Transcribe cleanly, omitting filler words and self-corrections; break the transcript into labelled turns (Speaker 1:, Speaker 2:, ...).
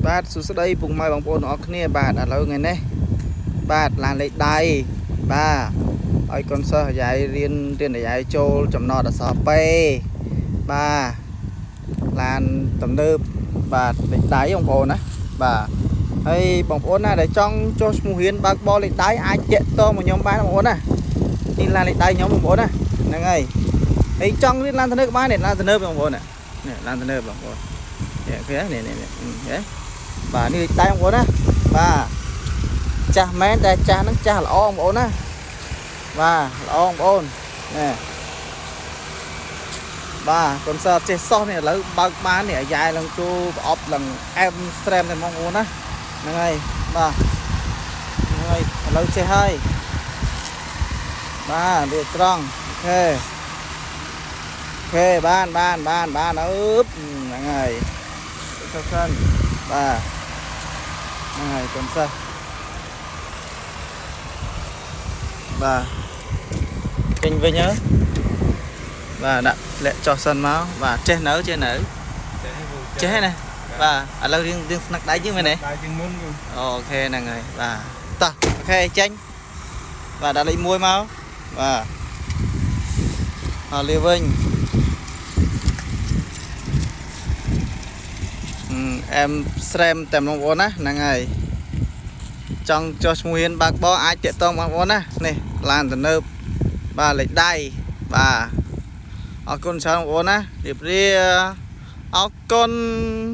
Speaker 1: បាទសួស្តីពុកម៉ែបងប្អូនទាំងអស់គ្នាបាទឥឡូវថ្ងៃនេះបាទឡានលេខដៃបាទឲ្យកូនសិស្សអាយ៉ៃរៀនរៀនអាយ៉ៃចូលចំណតអក្សរ P បាទឡានទំនើបបាទលេខដៃបងប្អូនណាបាទហើយបងប្អូនណាដែលចង់ចុះឈ្មោះរៀនបើកបរលេខដៃអាចតាក់ទងមកខ្ញុំបានបងប្អូនណានេះឡានលេខដៃខ្ញុំបងប្អូនណាហ្នឹងហើយហើយចង់រៀនឡានទំនើបក៏បាននេះឡានទំនើបបងប្អូនណានេះឡានទំនើបបងប្អូននេះឃើញទេនេះនេះនេះ បាទនេះលេខដៃបងប្អូនណាបាទចាស់មែនតែចាស់ហ្នឹងចាស់ល្អបងប្អូនណាបាទល្អបងប្អូននេះបាទកុនសើចេះសោះនេះឥឡូវបើកបាននេះអាយ៉ែឡើងចូលប្រអប់ឡើងអែមស្រែមតែបងប្អូនណាហ្នឹងហើយបាទហ្នឹងហើយឥឡូវចេះហើយបាទវាត្រង់ OK OK បានបានបានបានអឺបហ្នឹងហើយទៅសិនបាទ ហ្នឹងហើយកូនសិស្សបាទចេញវិញហើយបាទដាក់លាក់ចុះសិនមកបាទចេះនៅចេះនៅ
Speaker 2: ចេះ
Speaker 1: ចេះណាបាទឥឡូវរៀងរៀងស្នឹកដៃជាងមែនទេ
Speaker 2: ដៃជាងមុនពូ
Speaker 1: OK ហ្នឹងហើយបាទតោះ OK ចេញបាទដាក់លេខ1មកបាទហើយលាវិញអែមស្រែមតែបងប្អូនណាហ្នឹងហើយចង់ចុះឈ្មោះហ៊ានបើកបរអាចតាក់ទងបងប្អូនណានេះឡានទំនើបបាទលេខដៃបាទអរគុណច្រើនបងប្អូនណារៀបរាអរគុណ។